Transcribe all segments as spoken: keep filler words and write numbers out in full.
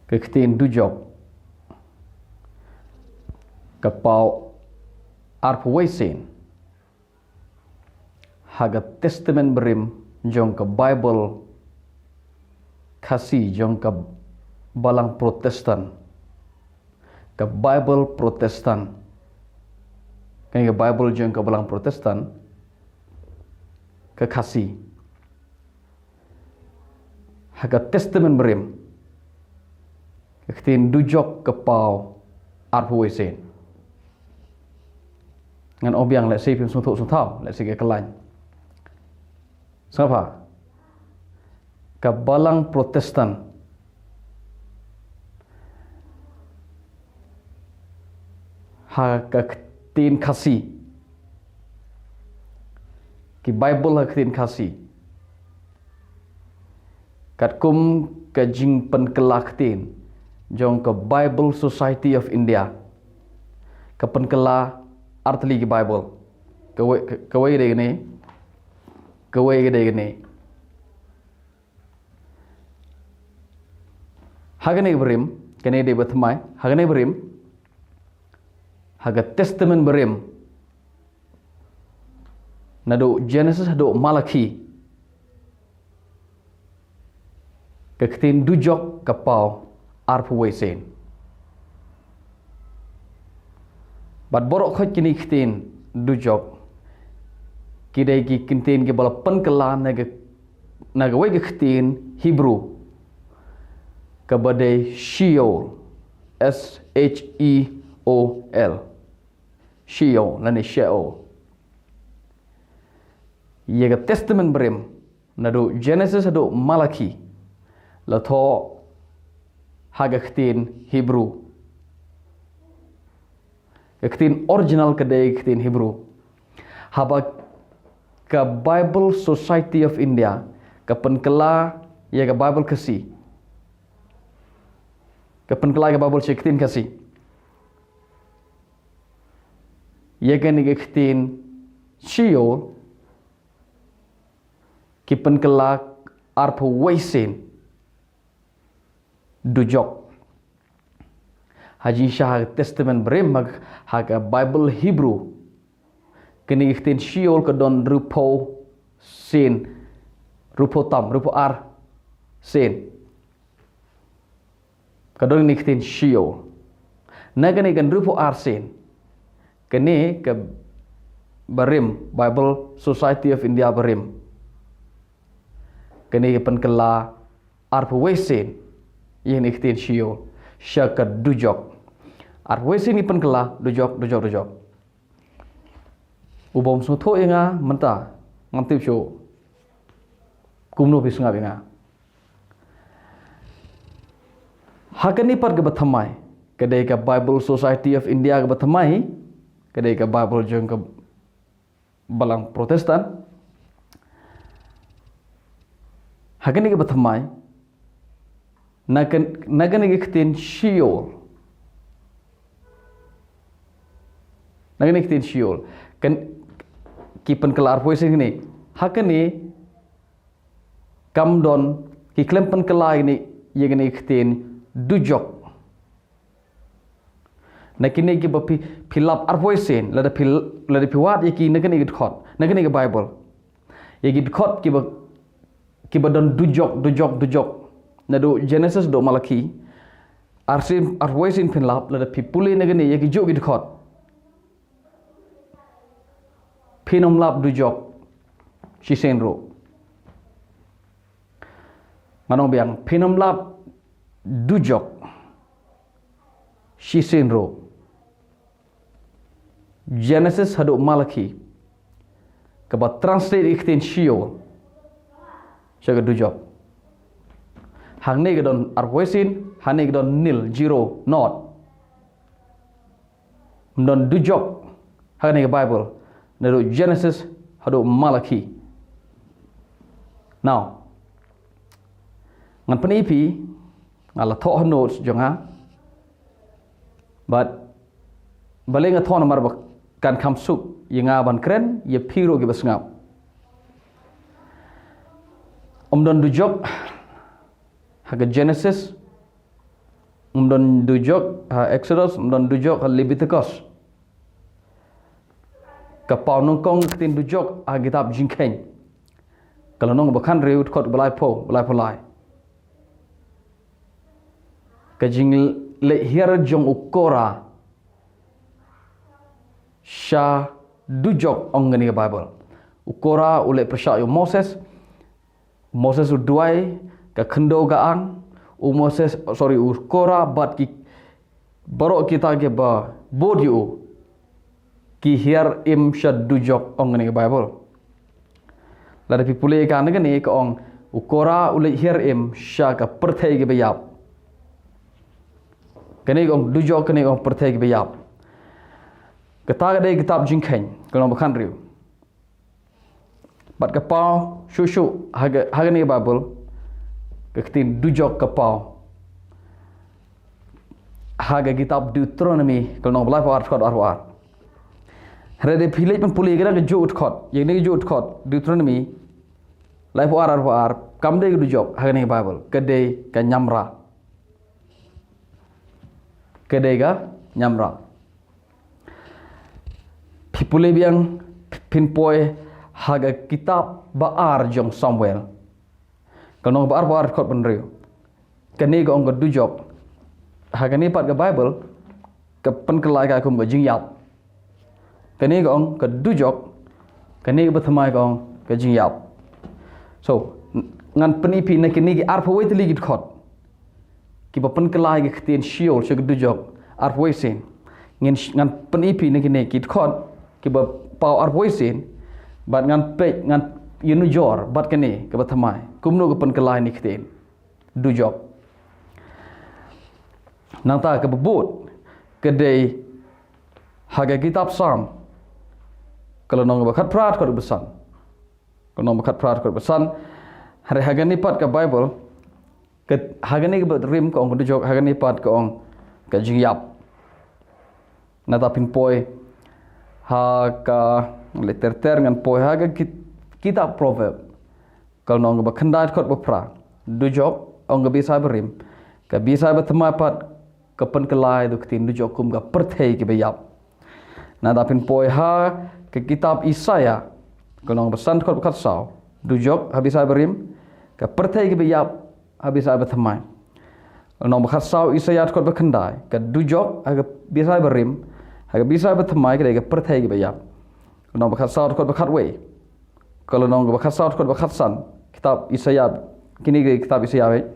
Ka ktien dujok ka paw arphew wei sien ha ka Testament Barim jong ka Baibl Khasi jong ka Balang Protestant. Ka Baibl Protestant. Kane ka Baibl jong ka Balang Protestant ka Khasi. Ha ka Testament Barim ka ktien dujok ka paw arphew wei sien. Ngan ong biang lehse phim sngewthuh sngewthaw, lehse ka khlaiñ. Sngewbha. Ka Balang Protestant ha ka ktien Khasi. Ki Baibl ha ka ktien Khasi. Katkum ka jingpynkylla ktien jong ka Bible Society of India. Ka pynkylla artylli ki Baibl. Kawei, kawei ka dei kane, kawei ka dei kane. Ha kane ka barim, kane dei ba thymmai, ha kane ka barim, ha ka Testament Barim, naduh Genesis haduh Malaki, ka ktien dujok ka paw arphew wei sien. Bad baroh khoit kine ki ktien dujok ki dei ki ktien kiba la pynkylla na ka, na kawei ka ktien Hebrew kaba dei Sheol, S H E O L. Sheol lane Sheol. Ïa ka Testament Barim naduh Genesis haduh Malaki la thoh ha ka ktien Hebrew. Ka ktien original ka dei ka ktien Hebrew. Haba ka Bible Society of India ka pynkylla ïa ka Baibl Khasi, ka pynkylla ïa ka Baibl sha ka ktien Khasi, ïa kane ka ktien Sheol ki pynkylla arphew wei sien dujok. Ha jingshisha ha ka Testament Barim, ha ka Baibl Hebrew, kane ka ktien Sheol ka don hynriewphew sien, hynriewphew tam, hynriewphew ar sien. Ka don kane ka ktien Sheol. Na kane ka hynriewphew ar sien, kane ka barim, Bible Society of India barim, kane ka pynkylla arphew wei sien ïa kane ka ktien Sheol sha ka dujok. Arphew wei sien ki pynkylla dujok, dujok, dujok. U bym sngewthuh ïa nga mynta, ngam tip shuh kumno phi sngap ïa nga. Ha kane pat kaba thymmai, ka dei ka Bible Society of India kaba thymmai, ka dei ka Bible jong ka Balang Protestant. Ha kane kaba thymmai, na kan, na kane ka ktien Sheol, na kane ka ktien Sheol, kan, ki pynkylla arphew wei sien kane. Ha kane kam don, ki khlem pynkylla ïa kane, ïa kane ka ktien dujok. Na kine kiba phi, phi lap arphew wei sien, lada phi, lada phi wad ïa ki na kane ka dkhot, na kane ka Baibl, ïa ki dkhot kiba, kiba don dujok, dujok, dujok, naduh Genesis haduh Malaki. Arsien, arphew wei sien phin lap, lada phi pule na kane ïa kijuh ki dkhot, phin ym lap dujok shisien ruh. Ngan ong biang, phin ym lap dujok shisien ruh. Genesis haduh Malaki, kaba translate ïa ka ktien Sheol sha ka dujok. Hangne ka don arphew wei sien, hangne ka don nil, zero, not. Ym don dujok ha kane ka Baibl, naduh Genesis haduh Malaki. Now, ngan pyni ïa phi, nga la thoh ha notes jong nga. But balei nga thoh, namar ba kan kham suk ïa nga ban kren, ïa phi ruh kiba sngap. Ym don dujok ha ka Genesis Ym don dujok ha Exodus, ym don dujok ha Leviticus. Ka paw nyngkong ka ktien dujok ha kitab Jingkheiñ. Ka lynnong ba khathynriew, dkhot ba laiphew, ba laiphew lai. Ka jingleit hiar jong u Kora sha dujok, ong kane ka Baibl. U Kora u leit pyrshah ïa u Moses. Moses u duwai, ka khyndew ka ang. U Moses, sorry, u Kora bad ki baroh kita kiba bud ïa u, ki hiar im sha dujok, ong kane ka Baibl. Lada phi pule kane, kane ka ong, u Kora u leit hiar im sha ka pyrthei kiba ïap. Kane ka ong dujok, kane ka ong pyrthei kiba ïap. Kata ka dei kitab Jingkheiñ, ka lynnong ba khathynriew. Bad ka paw shuh shuh ha ka, ha kane ka Baibl, ka ktien dujok ka paw ha ka kitab Deuteronomy, ka lynnong ba laiphew ar, dkhot arphew ar. Hynrei lada phi leit ban pule ïa kane kajuh u dkhot, ïa kane kajuh u dkhot, Deuteronomy laiphew ar, arphew ar, kam dei ka dujok ha kane ka Baibl, ka dei ka ñiamrah. Ka dei ka ñiamrah. Phi pule biang, phin poi ha ka kitab ba ar jong Samuel, ka lynnong ba arphew ar, dkhot ba hynriew. Kane ka ong ka dujok. Ha kane pat ka Baibl ka pynkylla ïa ka kum ka jingïap. Kane ka ong ka dujok, kane kaba thymmai ka ong ka jingïap. So, n-, ngan pyni phi na kine ki arphew wei tylli ki dkhot kiba pynkylla ïa ka ktien Sheol sha ka dujok arphew wei sien. Ngin sh-, ngan pyni phi na kine ki dkhot kiba paw arphew wei sien, bad ngan peit, ngan ïanujor bad kane kaba thymmai, kumno ka pynkylla ïa kane ka ktien dujok. Nangta kaba bud ka dei ha ka kitab Salm, ka lynnong ba khatphra, dkhot ba san. Ka lynnong ba khatphra, dkhot ba san. Hynrei ha kane pat ka Baibl, ka, ha kane kaba rim ka ong ka dujok, ha kane pat ka ong ka jingïap. Nangta phin poi ha ka, leit ter ter, ngan poi ha ka kit-, kitab Proverb, ka lynnong ba khyndai, dkhot ba phra. Dujok, ong ka Abisai barim. Ka Abisai bathymmai pat ka pynkylla ïa ka ktien dujok kum ka pyrthei kiba ïap. Nangta phin poi ha ka kitab Isaïah, ka lynnong ba san, dkhot ba khatsaw. Dujok ha Abisai barim, ka pyrthei kiba ïap ha Abisai bathymmai. Lynnong ba khatsaw Isaïah, dkhot ba khyndai, ka dujok ha ka Abisai barim, ha ka Abisai bathymmai ka dei ka pyrthei kiba ïap. Lynnong ba khatsaw, dkhot ba khatwei. Ka lynnong ba khatsaw, dkhot ba khatsan, kitab Isaïah, kine ki kitab Isaïah wei.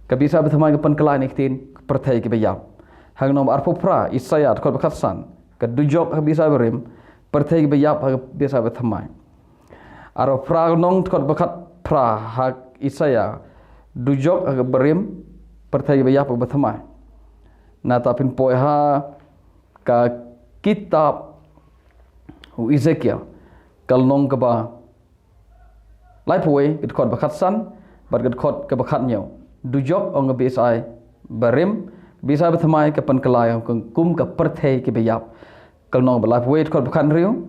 Ka Abisai bathymmai ka pynkylla ïa kane ka ktien pyrthei kiba ïap. Ha ka lynnong ba arphew phra Isaïah, dkhot ba khatsan, ka dujok ha ka Abisai barim, pyrthei kiba ïap ha ka Abisai bathymmai. Arphew phra, lynnong, dkhot ba khatphra ha Isaïah, dujok ha ka barim, pyrthei kiba ïap ha ka bathymmai. Nangta phin poi ha ka kitab u Ezekiel, ka lynnong kaba laiphew wei, ka dkhot ba khatsan bad ka dkhot kaba khathynñiew. Dujok, ong ka Abisai barim, Abisai bathymmai ka pynkylla ïa ka kum ka pyrthei kiba ïap. Ka lynnong ba laiphew wei, dkhot ba khathynriew,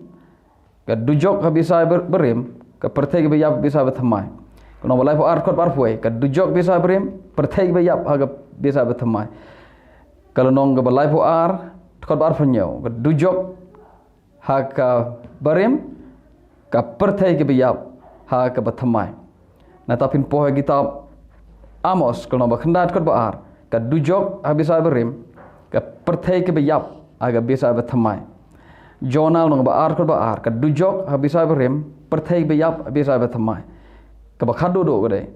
ka dujok ha Abisai bar-, barim, ka pyrthei kiba ïap ha Abisai bathymmai. Ka lynnong ba laiphew ar, dkhot ba arphew wei, ka dujok ha Abisai barim, pyrthei kiba ïap ha ka Abisai bathymmai. Ka lynnong kaba laiphew ar, dkhot ba arphew hynñiew, ka dujok ha ka barim, ka pyrthei kiba ïap ha ka bathymmai. Nangta phin poi ha kitab Amos, ka lynnong ba khyndai, dkhot ba ar, ka dujok ha Abisai barim, ka pyrthei kiba ïap ha ka Abisai bathymmai. Jonah, lynnong ba ar, dkhot ba ar, ka dujok ha Abisai barim, pyrthei kiba ïap ha Abisai bathymmai. Kaba khatduh duh ka dei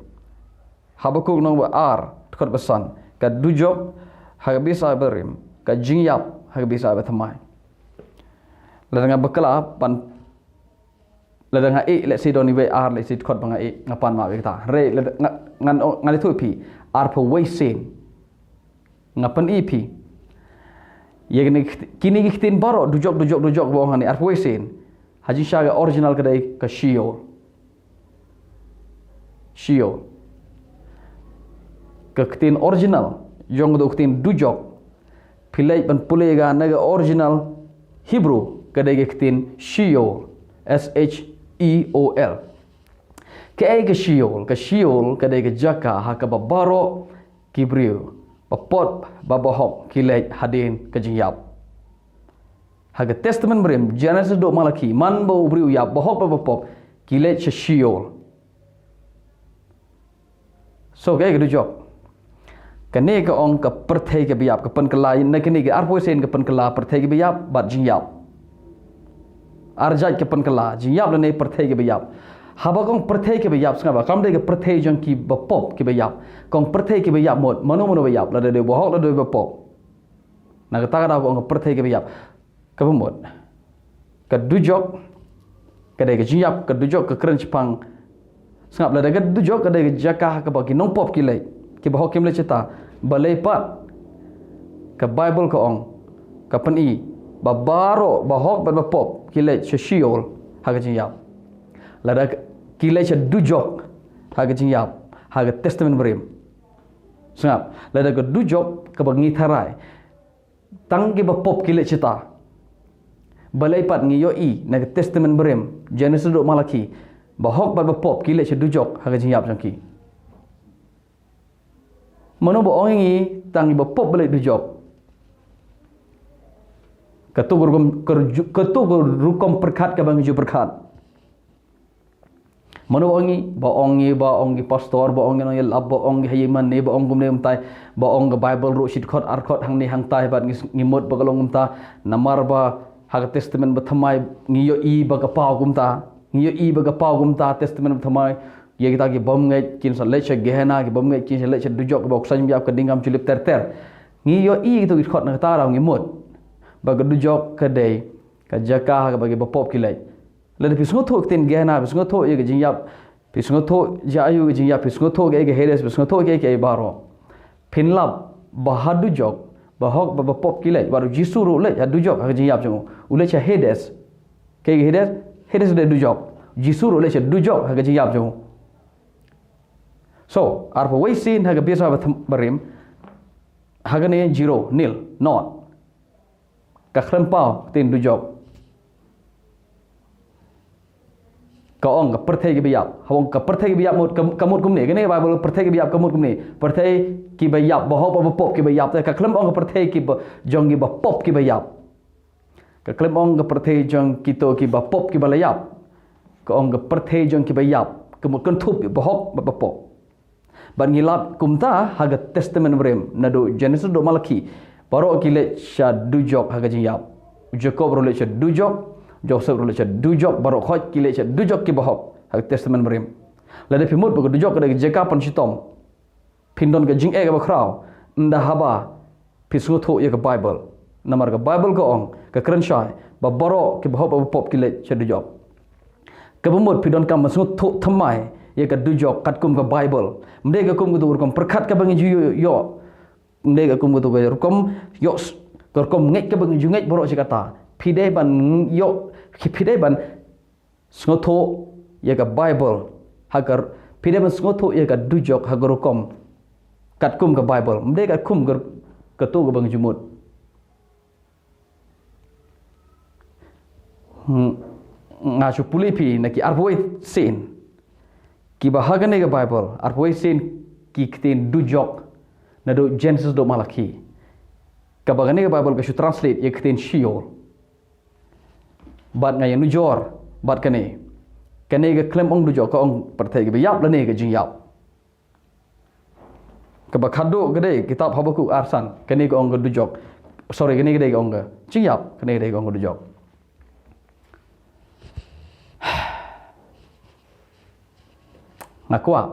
Habakuk, lynnong ba ar, dkhot ba san, ka dujok ha ka Abisai barim, ka jingïap ha ka Abisai bathymmai. Lada nga bakla ban, lada nga ïeh, let's say, don iwei ar, let's say, dkhot ba nga ïeh, nga pan map ïa kata. Hynrei lada nga, ngan, ngan ïathuh ïa phi, arphew wei sien nga pyni ïa phi. Ïa kine ki kt-, kine ki ktien baroh, dujok, dujok, dujok, ba ong hangne, arphew wei sien, ha jingshisha ka original ka dei ka Sheol. Sheol. Ka ktien original jong ka ktien dujok, phi leit ban pule ïa ka na ka original Hebrew, ka dei ka ktien Sheol, S H E O L. Kaei ka Sheol? Ka Sheol ka dei ka jaka ha kaba baroh ki briew bapop bad bahok ki leit hadien ka jingïap. Ha ka Testament Barim, Genesis haduh Malaki, man ba u briew u ïap, bahok bad bapop ki leit sha Sheol. So, kaei ka dujok? Kane ka ong ka pyrthei kaba ïap, ka pynkylla, na kane ka arphew sien ka pynkylla pyrthei kaba ïap bad jingïap. Ar jait ka pynkylla, jingïap lane pyrthei kaba ïap. Haba ka ong pyrthei kaba ïap, sngap bha, kam dei ka pyrthei jong ki bapop kiba ïap. Ka ong pyrthei kaba ïap mut, mano mano ba ïap, lada dei bahok, lada dei bapop. Na kata ka daw ka ong ka pyrthei kaba ïap. Kaba mut, ka dujok ka dei ka jingïap, ka dujok ka kren shaphang. Sngap, lada ka dujok ka dei ka jaka kaba ki nongpop ki leit, ki bahok kim leit shata. Balei pat ka Baibl ka ong, ka pyni ba baroh bahok bad bapop ki leit sha Sheol ha ka jingïap. Lada ki leit sha dujok ha ka jingïap ha ka Testament Barim. Sngap, lada ka dujok kaba ngi tharai tang ki bapop ki leit shata. Balei pat ngi ïohi na ka Testament Barim, Genesis haduh Malaki, bahok bad bapop ki leit sha dujok ha ka jingïap jong ki? Mano ba ong ïa ngi tang ki bapop ba leit dujok? Kato ka rukom, ka rukom pyrkhat kaba ngi ju pyrkhat. Mano ba ong ïa ngi, ba ong ïa, ba ong ki pastor, ba ong ki nongïalap, ba ong ki ha ïing mane, ba ong kumne kumtai, ba ong ka Baibl ruh shi dkhot ar dkhot hangne hangtai, bad ngi, ngi mut ba ka long kumta. Namar ba ha ka Testament Bathymmai ngi ïohi ba ka paw kumta, ngi ïohi ba ka paw kumta, Testament Bathymmai. Ïa kita ki bym ngeit kin sa leit sha Gehenna, ki bym ngeit kin sa leit sha dujok, kaba u Kynrad u ong ka ding kam ju lip ter ter. Ngi ïohi kito ki dkhot, na kata ka daw ngi mut ba ka dujok ka dei ka jaka kaba ki bapop ki leit. Lada phi sngewthuh ktien Gehenna, phi sngewthuh ïa ka jingïap, phi sngewthuh ïa ka jingïap, phi sngewthuh ïa ka Hades, phi sngewthuh ïa ka baroh, phin lap ba ha dujok bahok bad bapop ki leit, bad u Jisu ruh u leit ha dujok ha ka jingïap jong u, u leit sha Hades. Kaei ka Hades? Hades ka dei dujok. Jisu ruh u leit sha dujok ha ka jingïap jong u. So, arphew wei sien ha ka Bersabbath Barim, ha kane zero, nil, not. Ka khlem paw ktien dujok. Ka ong ka pyrthei kiba ïap. Haba ong ka pyrthei kiba ïap mut, ka, ka mut kumne. Kane ka Baibl, pyrthei kiba ïap ka mut kumne. Pyrthei kiba ïap, bahok bad bapop kiba ïap. Te ka khlem ong ka pyrthei kiba, jong kiba pop kiba ïap. Ka khlem ong ka pyrthei jong kito kiba pop kiba la ïap. Ka ong ka pyrthei jong kiba ïap. Ka mut kynthup bahok bad bapop. Bad ngi lap kumta ha ka Testament Barim, naduh Genesis haduh Malaki, baroh ki leit sha dujok ha ka jingïap. U Jakob ruh u leit sha dujok, Joseph ruh u leit sha dujok, baroh khoit ki leit sha dujok kiba hok ha ka Testament Barim. Lada phi mut ba ka dujok ka dei ka jaka pynshitom, phin don ka jingeh kaba khraw ynda haba phi sngewthuh ïa ka Baibl. Namar ka Baibl ka ong, ka kren shai ba baroh kiba hok bad bapop ki leit sha dujok. Kaba mut phi donkam ban sngewthuh thymmai ïa ka dujok katkum ka Baibl. Ym dei ka kum kato ka rukom pyrkhat kaba ngi ju ïoh, ïoh. Ym dei ka kum kato ka rukom ïoh s-, ka rukom ngeit kaba ngi ju ngeit baroh shi katta. Phi dei ban ïoh, phi dei ban sngewthuh ïa ka Baibl ha ka r-, phi dei ban sngewthuh ïa ka dujok ha ka rukom katkum ka Baibl. Ym dei katkum ka, kato kaba ngi ju mut. Hmm, nga shu pule phi na ki arphew wei sien kiba ha kane ka Baibl, arphew wei sien ki ktien dujok naduh Genesis haduh Malaki. Kaba kane ka Baibl ka shu translate ïa ka ktien Sheol. Bad nga ïanujor bad kane. Kane ka khlem ong dujok, ka ong pyrthei kiba ïap lane ka jingïap. Kaba khadduh ka dei kitab Habakuk ar san, kane ka ong ka dujok. Sorry, kane ka dei ka ong ka jingïap, kane ka dei ka ong ka dujok. Nga kwah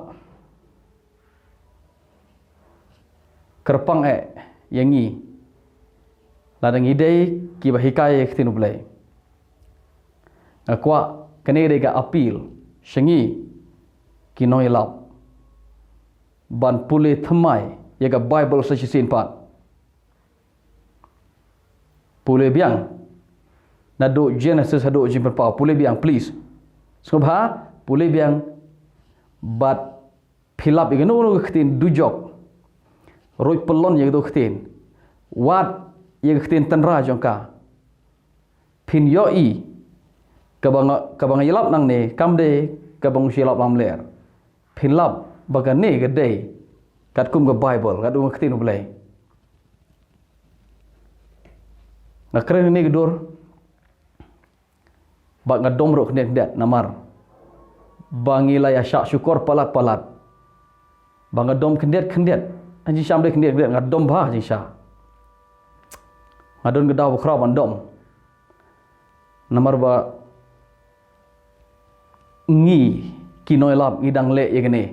kyrpang eh ïa ngi, lada ngi dei kiba hikai ïa ka ktien U Blei. Nga kwah kane ka dei ka appeal sha ngi ki nongïalap ban pule thymmai ïa ka Baibl sa shisien pat. Pule biang naduh Genesis haduh Jingpynpaw, pule biang, please. Sngewbha pule biang bad phi lap ïa kano kano ka ktien dujok, ruh pyllun ïa kato ka ktien. Wad ïa ka ktien tynrai jong ka. Phin ïohi kaba nga, kaba nga ïalap nangne kam dei kaba nga shu ïalap lamler. Phin lap ba kane ka dei katkum ka Baibl, katkum ka ktien U Blei. Nga kren ïa kane ka dur ba nga dom ruh khyndiat khyndiat namar ba ngi la ïa shah shukor palat palat. Ba nga dom khyndiat khyndiat. Ka jingshisha ym dei khyndiat khyndiat, nga dom bha ka jingshisha. Nga don ka daw bakhraw ban dom. Namar ba ngi ki nongïalap ngi dang leh ïa kane.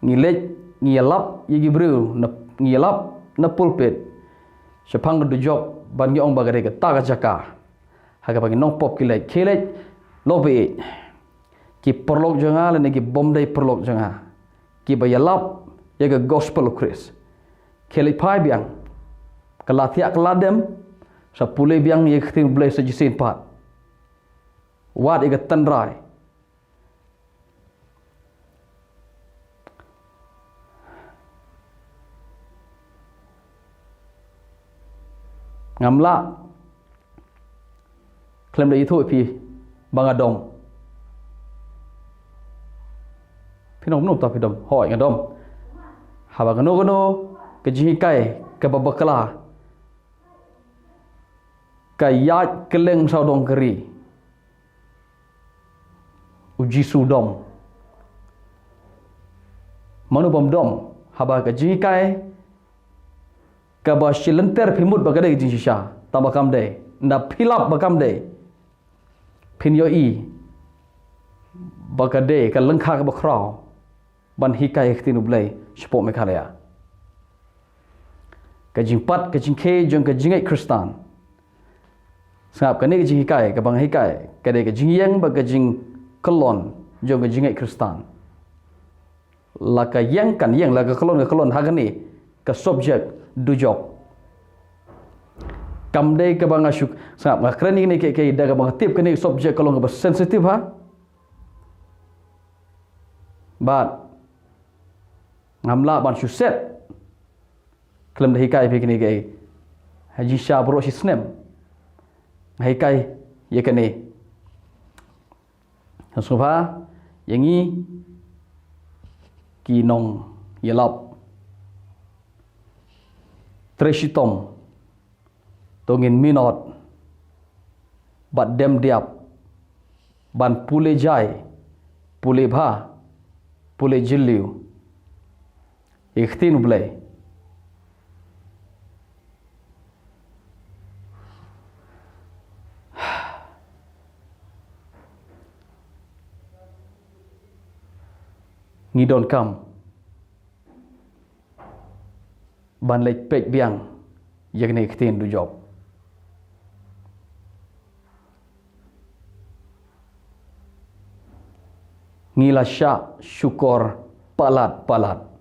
Ngi leit, ngi ïalap ïa ki briew, na, ngi ïalap na pulpit shaphang ka dujok ban ngi ong ba ka dei kata ka jaka ha kaba ki nongpop ki leit, ki leit lok ba ïeit. Ki paralok jong nga lane ki bym dei paralok jong nga, kiba ïalap ïa ka gospel u Khrist, ki leit phai biang. Ka la thiah ka la dem, sa pule biang ïa ka ktien Blei sa shisien pat. Wad ïa ka tynrai. Ngam lah khlem da ïathuh ïa phi ba nga dom. Phi nong mano ta phi dom? Hooid, nga dom. Haba kano kano ka jinghikai kaba bakla ka ïaid kylleng sawdong ka ri, u Jisu u dom. Mano bym dom? Haba ka jinghikai kaba shi lynter phi mut ba ka dei ka jingshisha, tang ba kam dei. Nda phi lap ba kam dei, phin ïohi ba ka dei ka lyngkha kaba khraw ban hikai ïa ka ktien u Blei shapoh Meghalaya. Ka jingpat ka jingkhie jong ka jingngeit Khristan. Sngap, kane ka jinghikai kaba nga hikai ka dei ka jingïeng bad ka jingkyllon jong ka jingngeit Khristan. La ka ïeng kan ïeng, la ka kyllon ka kyllon ha kane ka subject dujok. Kam dei kaba nga shu, sngap, nga kren ïa kane kaei kaei da kaba nga tip kane ka subject ka long kaba sensitive, ha. Bad ngam lah ban shu set khlem da hikai ïa phi kane kaei. Ha jingshisha baroh shi snem nga hikai ïa kane. Sngewbha ïa ngi ki nongïalap, trei shitom, to ngin minot bad dem diap ban pule jai, pule bha, pule jylliew ïa ka ktien u Blei. Ngi donkam ban leit peit biang ïa kane ka ktien dujok. Ngi la shah shukor palat palat.